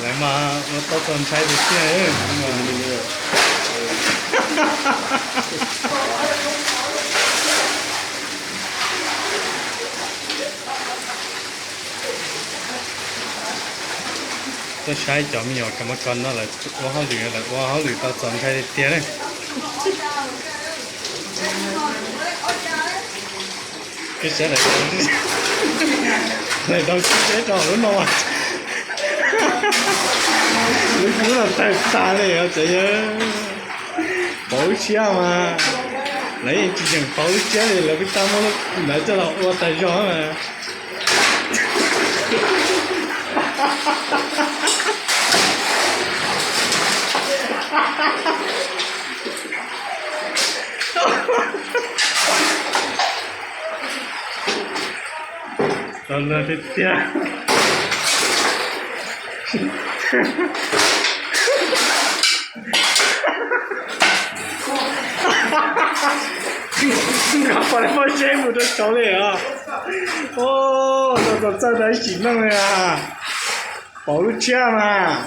Lawv mas ua tau txaus ntshai tiag tiag. Tuaj saib cov me nyuam kam ma kos no lawv ua hauj lwm, lawv ua hauj lwm tau txaus ntshai tiag tiag na. Lawv rau tsis teb rau lub no, lub kub los tawg tas li os tsev. Pauv lub tshiab mas, lawv yeej tsis yeem pauv lub tshiab li, lawv pheej tab muab lub ntawd coj los ua tas zog mas. Tau luag tiag tiag. Nkag pom pob zeb mus rau saud li os. Tau txawj tau ib sim neej li a. Pauv lub tshiab mas.